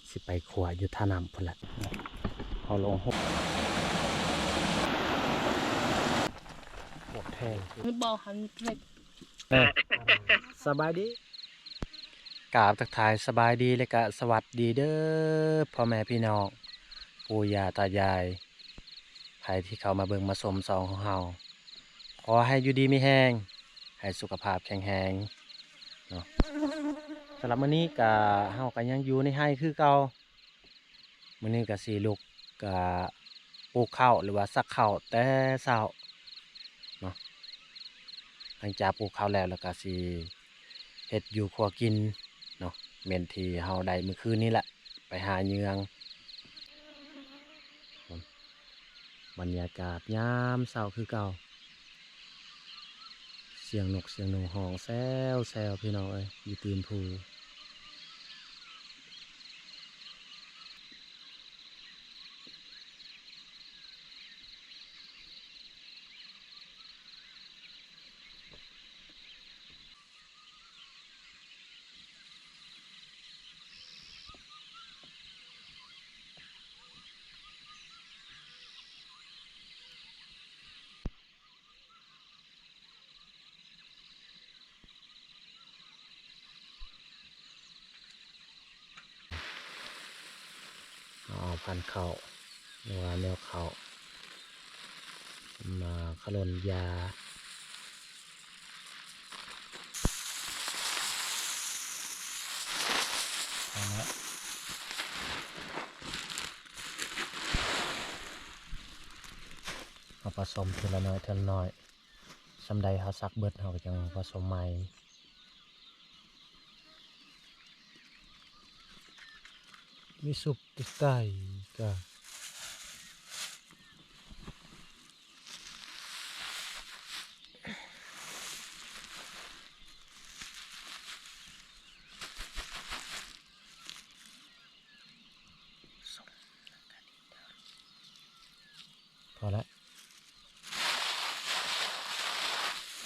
ຊິໄປຂົວຢູ່ທ່ານ້ຳພຸ້ນແຫຼະ ເຮົາລົງຫົບ ຫົບແທງ ບໍ່ຫັນເພັດ ສະບາຍດີ ກາບທັກທາຍສະບາຍດີ ແລະກະສະຫວັດດີເດີພໍ່ແມ່ພີ່ນ້ອງ ປູ່ຍ່າຕາຍາຍ ໃຜທີ່ເຂົ້າມາເບິ່ງມາຊົມຊ່ອງຂອງເຮົາ ຂໍໃຫ້ຢູ່ດີມີແຮງ ໃຫ້ສຸຂະພາບແຂງແຮງເນາະ. ສຳລັບມື້ນີ້ກະ ເຮົາກະຍັງຢູ່ໃນໄຮ່ຄືເກົ່າ. ມື້ນີ້ກະຊິລຸກ ກະປູກເຂົ້າ ຫຼືວ່າສັກເຂົ້າແຕ່ເຊົ້າເນາະ. ຫຼັງຈາກປູກເຂົ້າແລ້ວ ແລ້ວກະຊິເຮັດຢູ່ຄົວກິນເນາະ ແມ່ນທີ່ເຮົາໄດ້ມື້ຄືນນີ້ແຫຼະ ໄປຫາເຫຍື່ອງ. ບັນຍາກາດຍາມເຊົ້າຄືເກົ່າ ສຽງນົກສຽງໜູຮ້ອງແຊວໆ ພີ່ນ້ອງເອີຍ ຢູ່ຕີນພູ. ເອົາພັນເຂົ້າ ຫຼືວ່າແນວເຂົ້າ ມາຂະຫຼົ່ນຢາ ເອົາລະ ເອົາປະສົມທີລະໜ້ອຍ ທີລະໜ້ອຍ. ສ່ຳໃດເຮົາສັກເບິດ ເຮົາກະຈັ່ງປະສົມໃໝ່. ມີຊຸບຕິດໃຕ້ກະ ພໍລະ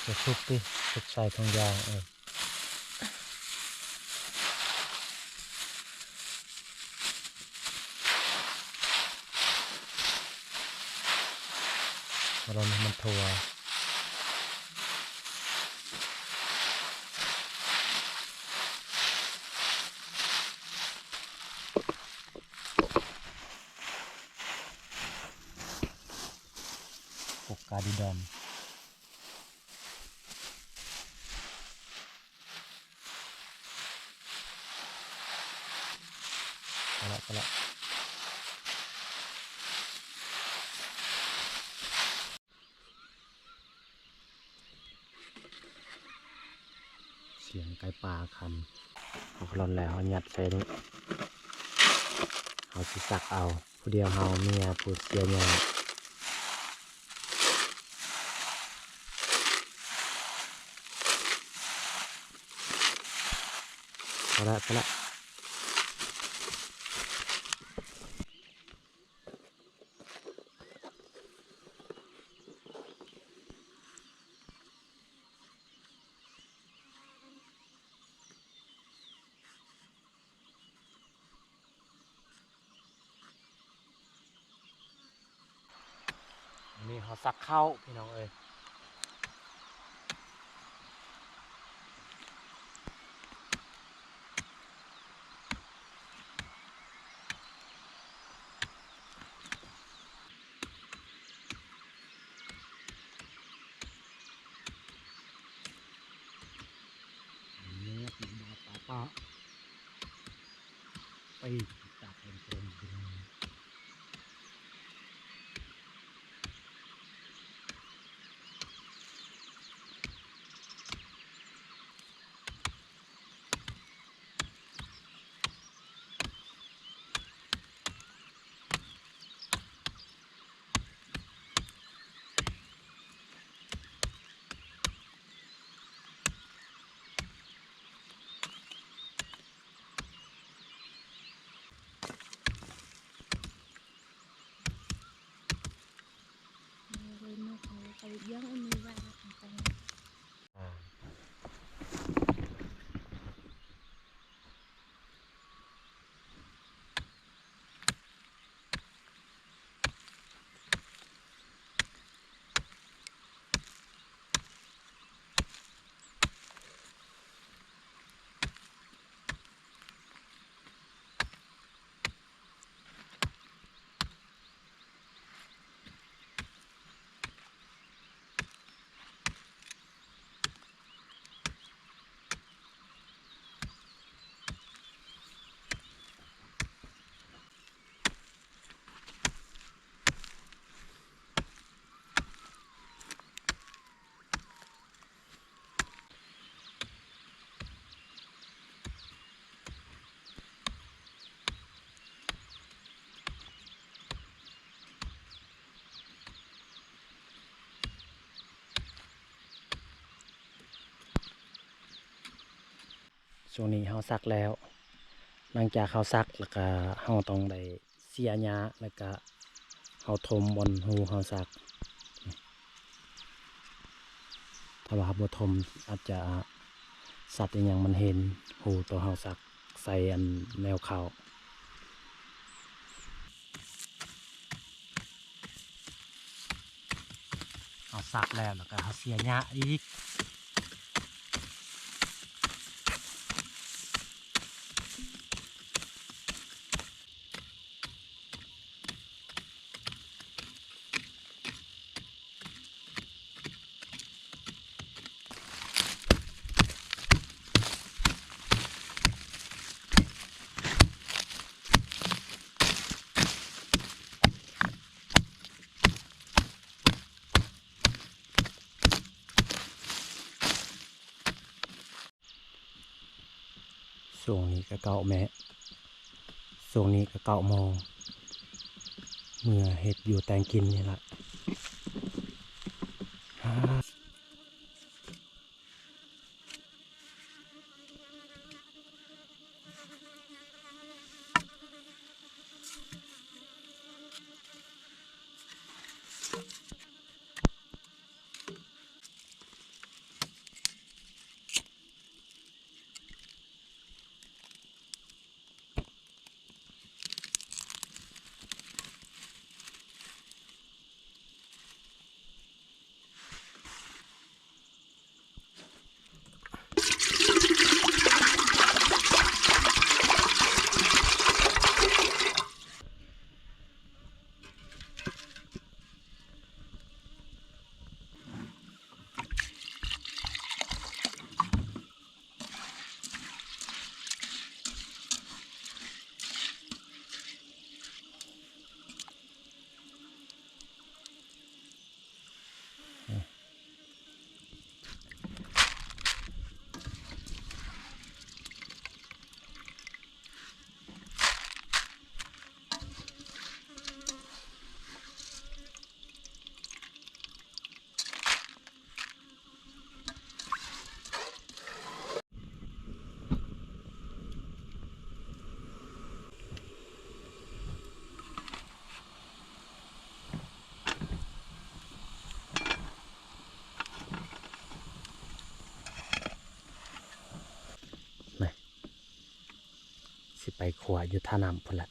ຈະຊຸບຕິ ຊຸບໃສ່ຖົງຢາງ ເອີ ມາລົນໃຫ້ມັນທົ່ວ. ພົກກາດີດອນ ພໍລະ ພໍລະ. ສຽງໄກ່ປ່າຂັນ ເຮົາກະລ່ອນແລ້ວ ເຮົາຍັດໃສ່ນີ້ ເຮົາຊິສັກເອົາ ຜູ້ດຽວເຮົາ ເມຍຜູ້ເສຍຫຍ້າ ພໍລະ ພໍລະ. ອັນນີ້ເຮົາສັກເຂົ້າ ພີ່ນ້ອງເອີຍ. ນີ້ ໄປຕາກແຫ່ງເຕີມ. ເ ຊ່ວງນີ້ເຮົາສັກແລ້ວ ຫຼັງຈາກເຮົາສັກແລ້ວກະເຮົາຕ້ອງໄດ້ເສຍຫຍ້າ ແລ້ວກະເຮົາຖົມບ່ອນຮູເຮົາສັກ. ຖ້າວ່າເຮົາບໍ່ຖົມ ອາດຈະສັດອີ່ຫຍັງມັນເຫັນຮູໂຕເຮົາສັກໃສ່ອັນແນວເຂົ້າ. ເຮົາສັກແລ້ວ ແລ້ວກະເຮົາເສຍຫຍ້າອີກ. ຊ່ວງນີ້ກະເກົ້າແມ່ ຊ່ວງນີ້ກະເກົ້າໂມງ ເມື່ອເຮັດຢູ່ແຕ່ງກິນນີ້ລະ. ນີ້ ຊິໄປຂົວຢູ່ທ່ານ້ຳພຸ້ນແຫຼະ.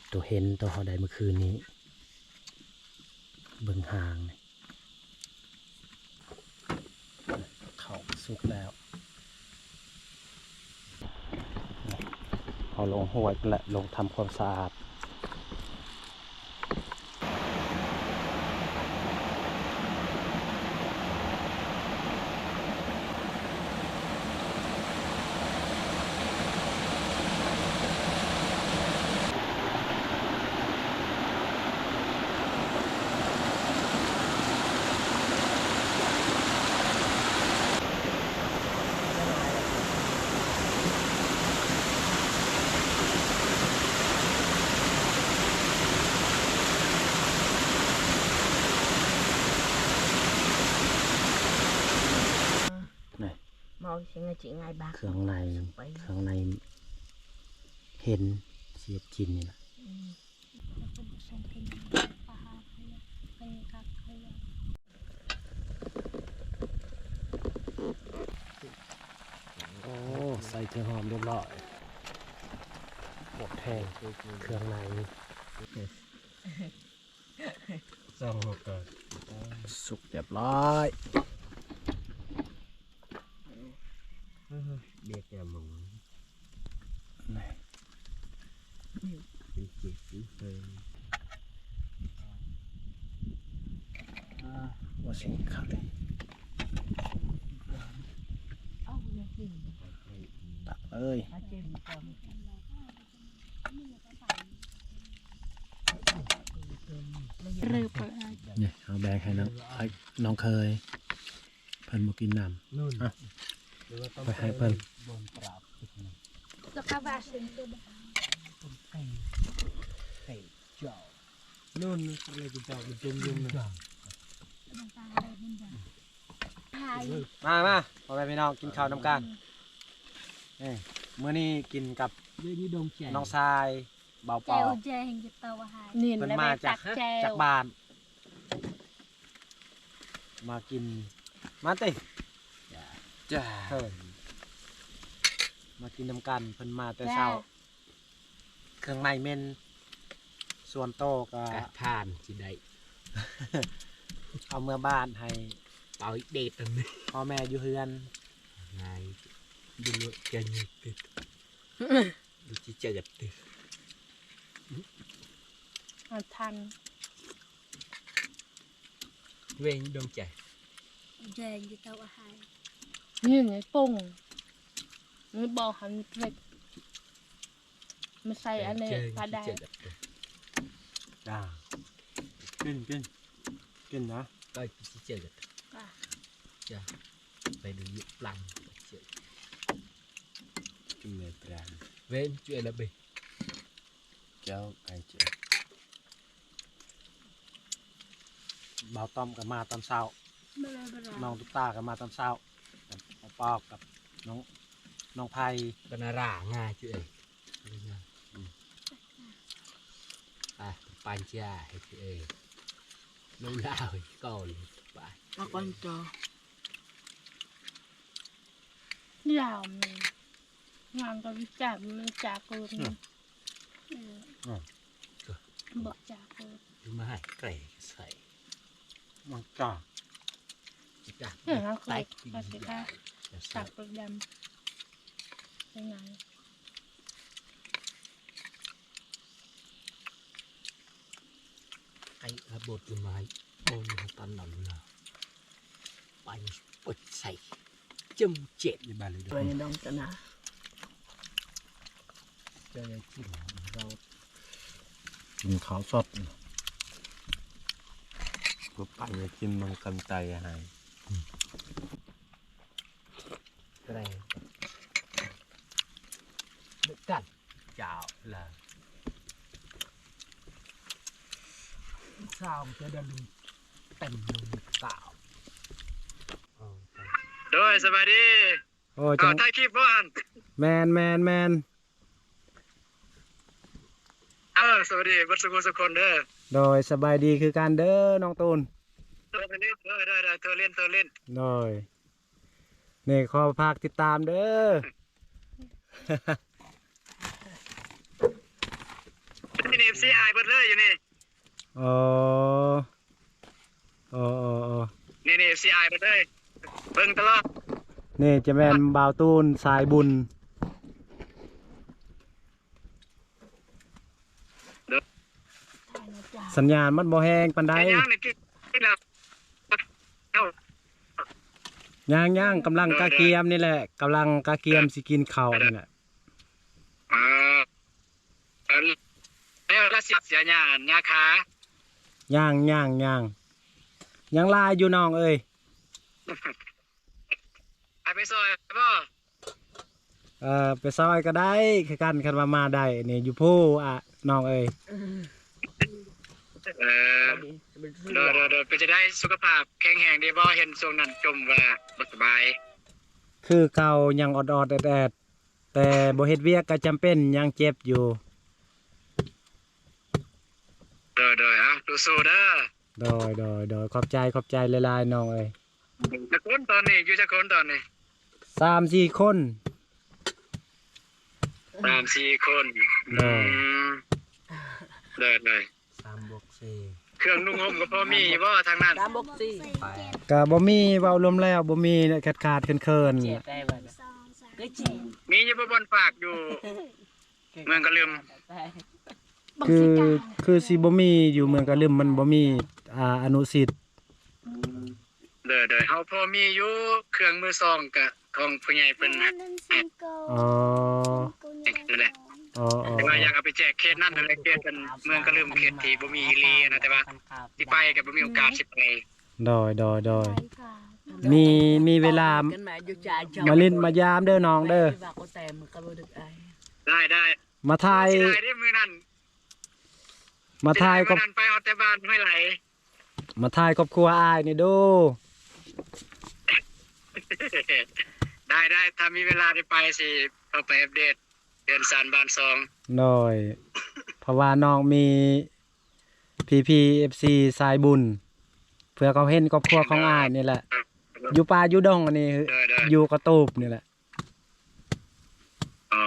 ໂຕເຫັນ ໂຕເຮົາໄດ້ມື້ຄືນນີ້ ເບິ່ງຫາງນີ້. ເຂົ້າສຸກແລ້ວ ເຮົາລົງຫ້ວຍພຸ້ນແຫຼະ ລົງທຳຄວາມສະອາດ. ນີ້ ເຄື່ອງໃນ ເຄື່ອງໃນເຫັນ ຊິເຮັດກິນນີ້ນະ. ໂອ້ ໃສ່ເຄື່ອງຫອມຮຽບຮ້ອຍ ໝົດແຮງ ເຄື່ອງໃນ ສອງຫົວກະສຸກຮຽບຮ້ອຍ. ເອີ ເບກແກມອງ ນີ້ ເປັນເຈັດເອີ ອ່າ ວ່າຊິຂາຍ ຕັກເລີຍ. ນີ້ ເຮົາແບ່ງໃຫ້ນ້ອງ ໃຫ້ນ້ອງເຂີຍ ເພິ່ນບໍ່ກິນນ້ຳ ອ່ະ ໄປໃຫ້ເພິ່ນ. ມາ ມາ ພໍ່ແມ່ພີ່ນ້ອງ ກິນເຂົ້ານຳກັນ. ເອີ ມື້ນີ້ກິນກັບ ເດີຢູ່ດົງແຈງ ນ້ອງຊາຍ ເບົາປອກ ແຈ່ວແຈງຢູ່ເຕົາອາຫານ ນີ້ ເພິ່ນມາຈາກ ແລ້ວແມ່ຕັກແຈ່ວ ຈາກບ້ານ ມາກິນ ມາຕິ ຈ້າ ເອີ ມາກິນນຳກັນ ເພິ່ນມາແຕ່ເຊົ້າ ເຄື່ອງໃໝ່ເໝັນ ສ່ວນໂຕກໍ ກະຜ່ານຊິໄດ້ ເອົາເມືອບ້ານໃຫ້ ເປົາອີກເດດອັນນີ້ ພໍ່ແມ່ຢູ່ເຮືອນ ງ່າຍ ບໍ່ຮູ້ແກ່ຍິງຕິ ບໍ່ຊິເຈີດຕິ ອາ ທັນ ເວງດົງໃຈ ແຈງຢູ່ເຕົາອາຫານ ນີ້ ນີ້ປົງ ນີ້ບໍ່ຫັ້ນເຜັດ ມາໃສ່ອັນນີ້ ແຈງ ປາໄດ້ ຊິເຈີດຕິ ຈ້າ ກິນ ກິນ ກິນນະ ໄປຊິເຈີດ ຈ້າ ໄປດູຢູ່ຫຼັງ Cuma berang. Wen, cuy lebih. Jauh aja. ບ່າວຕ້ອມກໍມາຕອນເຊົ້າ ມາແລ້ວ ມາແລ້ວ ນ້ອງຕຸກຕາກໍມາຕອນເຊົ້າ ກັບປອກກັບນ້ອງ ນ້ອງໄພ ບັນນາຣາງ່າຍ ເອີຍ ອືມ ໄປ ປັນຈາ ເອີຍ ລົງລາວກ່ອນ ໄປ ມາກ່ອນຈ້າ. ລາວແມ່ນ ງານກໍວິຈາກ ວິຈາກເກີນ ອືມ ເອີ ອືມ ບໍ່ຈາກເກີນ ມາໃຫ້ໄກ່ໃສ່ ມັນຈາກ ຈາກ ເອີ ເຮົາກໍ ແຕກ ກໍຊິໄດ້ ຈາກເປີກດຳ ເປັນຫຍັງ? ໄກ່ລະບົດມາໃຫ້ບໍ່ມີຕັນນັ້ນລະ ໄປເປີດໃສ່ ຈຳເຈັດ ໄປດອງຕະນາ ຈະໄດ້ກິນເຮົາ ກິນເຂົ້າສົດ ເພື່ອໄປກິນມັນກັນໄຕໃຫ້ ແລະ ເດີກັນ ເຈົ້າລະ ຊາວຈະໄດ້ລຸ້ນເຕັມລຸ້ນເກົ້າ ໂດຍ ສະບາຍດີ ໂອ້ ເຈົ້າ ຖ່າຍຄລິບບໍ່ຫັ້ນ? ແມ່ນໆໆ ເອີ ສະບາຍດີເບິດສູ່ຜູ້ສູ່ຄົນເດີ ໂດຍ ສະບາຍດີຄືກັນເດີນ້ອງຕູນ ໂດຍ ໂດຍ ໂດຍ ໂດຍ ໂທຫຼິ້ນ ໂທຫຼິ້ນ ໂດຍ ນີ້ຂໍຝາກຕິດຕາມເດີ ນີ້ເອັຟຊີອ້າຍເບິດເລີຍຢູ່ນີ້ ອໍ ອໍ ອໍ ນີ້ ນີ້ເອັຟຊີອ້າຍເບິດເລີຍ ເບິ່ງຕະຫຼອດ ນີ້ຈະແມ່ນບ່າວຕູນສາຍບຸນ ສັນຍານມັນບໍ່ແຮງປານໃດ ເຮັດຫຍັງນີ້ ກິນແລ້ວ ຍັງໆ ກຳລັງກະກຽມນີ້ແຫຼະ ກຳລັງກະກຽມຊິກິນເຂົ້ານີ້ແຫຼະ ເອີ ແລ້ວລະເສຍຫຍ້າ ຫຍ້າຄາ ຍັງໆໆ ຍັງຫຼາຍຢູ່ນ້ອງເອີຍ ໃຫ້ໄປຊ່ອຍບໍ່? ເອີ ໄປຊ່ອຍກໍໄດ້ຄືກັນ ຄັນວ່າມາໄດ້ນີ້ ຢູ່ພູ້ ອະ ນ້ອງເອີຍ ເອີ ໂດຍໆ ເປັນຈັ່ງໃດ ສຸຂະພາບແຂງແຮງດີບໍ່? ເຫັນຊ່ວງນັ້ນຈົ່ມວ່າບໍ່ສະບາຍ ຄືເກົ່າ ຍັງອອດໆແອດໆ ແຕ່ບໍ່ເຮັດວຽກກໍຈຳເປັນ ຍັງເຈັບຢູ່ ໂດຍໆ ເອົາ ສູ້ໆເດີ ໂດຍໆ ຂອບໃຈ ຂອບໃຈຫຼາຍໆ ນ້ອງເອີຍ. ຈັກຄົນຕອນນີ້ ຢູ່ຈັກຄົນຕອນນີ້? ສາມສີ່ຄົນ ສາມສີ່ຄົນ ໂດຍ ອືມ ໂດຍໆ ສາມບວກສີ່ ເຄື່ອງນຸ່ງຫົ່ມກໍພໍມີຢູ່ບໍ່ທາງນັ້ນ? ສາມບວກສີ່ ກໍບໍ່ມີ ເວົ້າລວມແລ້ວບໍ່ມີ ຂາດໆເຂີນໆ ມີຢູ່ບໍ່ບ່ອນຝາກຢູ່ ເມືອງກະລຶມ ຄື ຄືຊິບໍ່ມີ ຢູ່ເມືອງກະລຶມມັນບໍ່ມີ ອາ ອະນຸສິດ ໂດຍໆ ເຮົາພໍມີຢູ່ ເຄື່ອງມືສອງກະຂອງຜູ້ໃຫຍ່ເພິ່ນໃຫ້ ອໍ ນັ້ນແຫຼະ ອໍໆ ແຕ່ວ່າຢາກເອົາໄປແຈກເຂດນັ້ນແຫຼະ ເຂດເມືອງກະລຶມ ເຂດທີ່ບໍ່ມີອີ່ຫຼີນະ ແຕ່ວ່າຊິໄປກະບໍ່ມີໂອກາດຊິໄປ ໂດຍໆໆ ມີ ມີເວລາມາຫຼິ້ນມາຢາມເດີນ້ອງເດີ ໄດ້ໆ ມາຖ່າຍ ຊິໄດ້ເດ້ມື້ນັ້ນ ມາຖ່າຍ ຊິໄດ້ມື້ນັ້ນ ໄປຮອດແຕ່ບ້ານຫ້ວຍໄຫຼ ມາຖ່າຍຄອບຄົວອ້າຍນີ້ດູ ໄດ້ໆ ຖ້າມີເວລາໄດ້ໄປ ຊິໄປ ເຮົາໄປອັບເດດເຮືອນຊານບ້ານຊ່ອງ. ໂດຍ ເພາະວ່ານ້ອງມີ ພີພີ ເອັຟຊີ ສາຍບຸນ ເພື່ອເຂົາເຫັນຄອບຄົວຂອງອ້າຍນີ້ແຫຼະ ຢູ່ປ່າຢູ່ດົງ ອັນນີ້ ໂດຍໆ ຢູ່ກະຕູບນີ້ແຫຼະ. ອໍ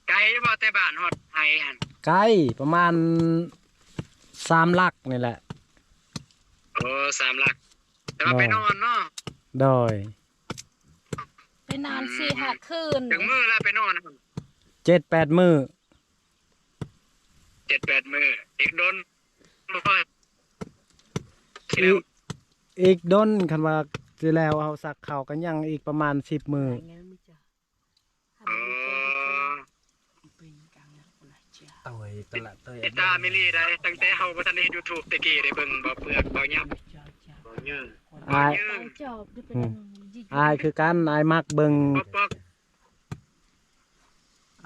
ໄກບໍ່ແຕ່ບ້ານຮອດໄຮ່ຫັ້ນ? ໄກ ປະມານສາມຫຼັກນີ້ແຫຼະ. ໂອ້ ສາມຫຼັກ ແຕ່ວ່າໄປນອນເນາະ? ໂດຍ ໄປນອນ ອືມ ສີ່ຫ້າຄືນ. ຈັກມື້ລະໄປນອນຫັ້ນ? ເຈັດແປດມື້. ເຈັດແປດມື້ ອີກດົນບໍ່? ອີກ ອີກດົນ ຄັນວ່າຊິແລ້ວເຮົາສັກເຂົ້າກໍຍັງອີກປະມານສິບມື້. ອໍ ຕິດຕາມອີ່ຫຼີໄດ໋ ຕັ້ງແຕ່ເຮົາບໍ່ທັນໄດ້ເຮັດ YouTube ແຕ່ກີ້ ໄດ້ເບິ່ງບໍ່ເປືອກ ບໍ່ຫຍັບ ບໍ່ຫຍັບ ອ້າຍ ອືມ ອ້າຍຄືກັນ ອ້າຍມັກເບິ່ງ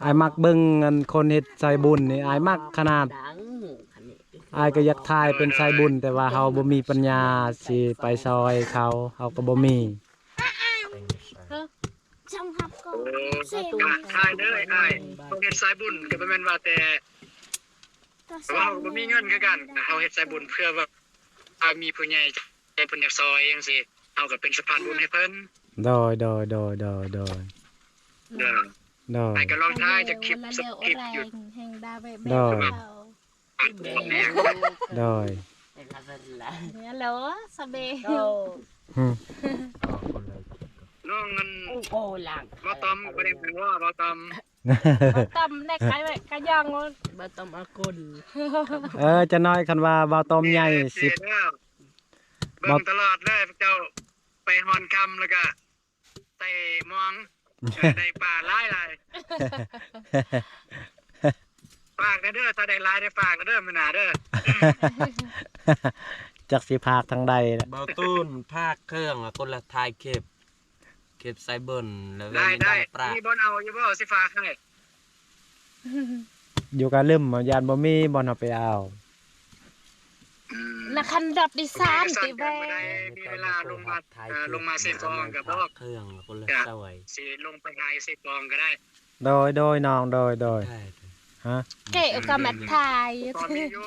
ອ້າຍມັກເບິ່ງອັນຄົນເຮັດສາຍບຸນນີ້ ອ້າຍມັກຂະໜາດ. ອ້າຍກໍຢາກຖ່າຍເປັນສາຍບຸນ ແຕ່ວ່າເຮົາບໍ່ມີປັນຍາຊິໄປຊ່ອຍເຂົາ ເຮົາກໍບໍ່ມີ. ໂອ້ ຖ່າຍເດີອ້າຍ ເຮົາເຮັດສາຍບຸນກໍບໍ່ແມ່ນວ່າແຕ່ ເພາະວ່າເຮົາກໍບໍ່ມີເງິນຄືກັນ ເຮົາເຮັດສາຍບຸນເພື່ອວ່າ ຖ້າມີຜູ້ໃຫຍ່ໃຈເພິ່ນຢາກຊ່ອຍຈັ່ງຊີ້ ເຮົາກໍເປັນສະພານບຸນໃຫ້ເພິ່ນ. ໂດຍ ໂດຍ ໂດຍ ໂດຍ ໂດຍ ເດີ ໂດຍ ອ້າຍກໍລອງຖ່າຍຈັກຄລິບ ສັກຄລິບຢູ່. ໂດຍ ໂດຍ ນ້ອງອັນ ບໍ່ຕ້ອມ ບໍ່ໄດ້ເປັນວ່າບໍ່ຕ້ອມ ບໍ່ຕ້ອມແນກໄປໄວ້ກະຢ່າງ ບໍ່ຕ້ອມເອົາກົນ. ເອີ ຈັກໜ້ອຍຄັນວ່າບໍ່ຕ້ອມໃຫຍ່ຊິ ເບິ່ງຕະຫຼອດເດີ ເຈົ້າໄປຮອນຄ່ຳແລ້ວກະ ໄຕ່ມອງ ເອີ ໄດ້ປາຫຼາຍໆ. ຝາກແດ່ເດີ ຖ້າໄດ້ຫຼາຍໄດ້ຝາກແດ່ເດີ ມື້ໜ້າເດີ. ຈັກຊິພາກທາງໃດລະ ບ່າວຕູນ ພາກເຄື່ອງ ຄົນລະຖ່າຍຄລິບ ເກັບໃສ່ເບິ່ນ ແລ້ວໄດ້ ໄດ້ ມີບ່ອນເອົາຢູ່ບໍ່ ຊິຝາກໃຫ້? ຢູ່ກະລຶ້ມ ຢ້ານບໍ່ມີບ່ອນເຮົາໄປເອົາ. ອືມ ນະຄັນດັບດິຊານຕິແວ ມີເວລາລົງມາ ເອີ ລົງມາເຊຟອງກໍບອກ ເຄື່ອງຄົນລະຊ່ອຍ ຊິລົງໄປຫາເຊຟອງກໍໄດ້. ໂດຍ ໂດຍ ນ້ອງ ໂດຍ ໂດຍ. ຮະ ເກະກະແມັດຖ່າຍ ຕອນນີ້ຢູ່